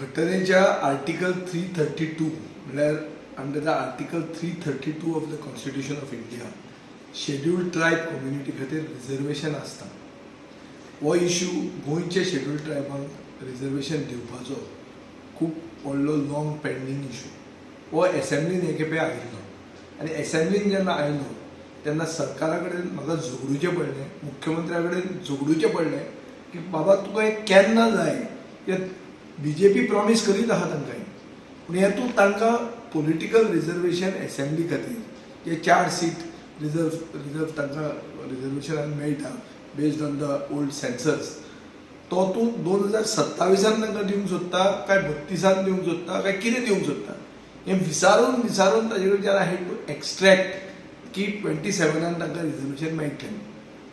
घटनेच्या आर्टिकल 332, म्हणल्यार under the Article 332 of the Constitution of India, Scheduled Tribe community खातीर reservation आसता. हो इशू गोंयच्या शेड्युल्ड ट्रायबांक रिजर्वेशन दिवपाचो खूब व्हडलो लाँग पेंडींग इशू. हो एसेंब्लीन हे खेपे आयिल्लो आनी एसेंब्लीन जेन्ना आयलो तेन्ना सरकारा कडेन म्हाका झगडूचें पडलें, मुख्यमंत्र्या कडेन झगडूचें पडलें की बाबा, तुका हें केन्ना जाय? कित्याक बीजेपी प्रॉमीस करीत आहा तांकां, पूण हें तूं तांकां पॉलिटिकल रिजर्वेशन एसेंब्ली खातीर जे चार सीट रिजर्व तांकां रिजर्वेशनान मेळटा based on the old census, तो तूं 2027आन तांकां दिवंक सोदता काय 32आन दिवंक सोदता काय कितें दिवंक सोदता, हें विचारून विचारून ताजे कडच्यान I had to extract की 27आन तांकां रिजर्वेशन मेळटलें.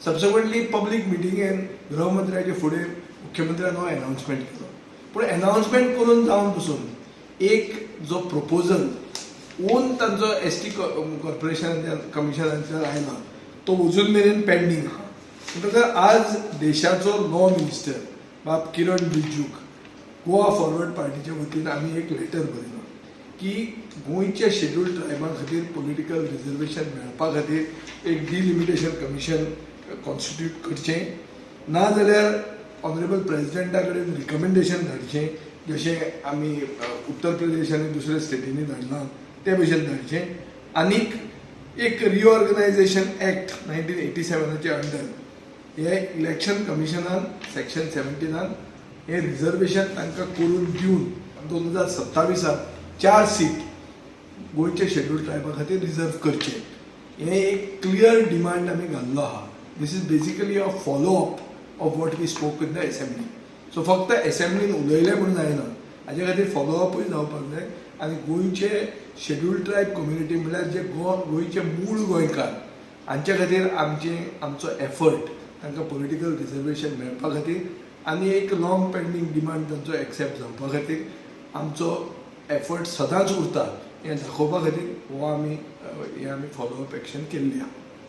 सबसिक्वंटली पब्लीक मिटिंगेन गृहमंत्र्याचे फुडें मुख्यमंत्र्यान हो एनावन्समेंट केलो. पूण एनावन्समेंट करून जावन पसून एक जो प्रपोजल ओन तांचो एसटी कॉर्पोरेशनाच्यान, कमिशनाच्यान आयला, तो अजून मेरेन पेंडींग आहा. म्हणटकर आज देशाचो लॉ मिनिस्टर बाब किरण रिजिजूक गोवा फॉरवर्ड पार्टीच्या वतीन आमी एक लेटर बरयलां की गोंयच्या शेड्युल्ड ट्रायबां खातीर पॉलिटिकल रिजर्वेशन मेळपा खातीर एक डिलिमिटेशन कमिशन कॉन्स्टिट्यूट करचें, ना जाल्यार ऑनरेबल प्रेजिडेंटा कडेन रिकमेंडेशन धाडचें, जशें आमी उत्तर प्रदेश आनी दुसऱ्या स्टेटींनी धाडलां ते भशेन धाडचें. आनीक एक रिऑर्गनायझेशन एक्ट 1987आचे अंडर हे इलेक्शन कमिशनान सेक्शन 17आन हे रिजर्वेशन तांकां करून दिवन 2027आत चार सीट गोंयच्या शेड्युल्ड ट्रायबा खातीर रिजर्व करचे, हें एक क्लियर डिमांड आमी घाल्लो आहा. This is basically a follow up of what we spoke in the assembly. So फक्त एसेंब्लीन उलयलें म्हणून जायना, हाजे खातीर फॉलो अपूय जावपाक जाय. आनी गोंयचे शेड्युल्ड ट्रायब कम्युनिटी म्हणल्यार जे गोंयचे मूळ गोंयकार, हांचे खातीर आमचो एफर्ट तांकां पॉलिटिकल रिजर्वेशन मेळपा खातीर आनी एक लाँग पेंडींग डिमांड तांचो एक्सेप्ट जावपा खातीर आमचो एफर्ट सदांच उरता हें दाखोवपा खातीर हो आमी हें आमी फॉलो अप एक्शन केल्ली आहा.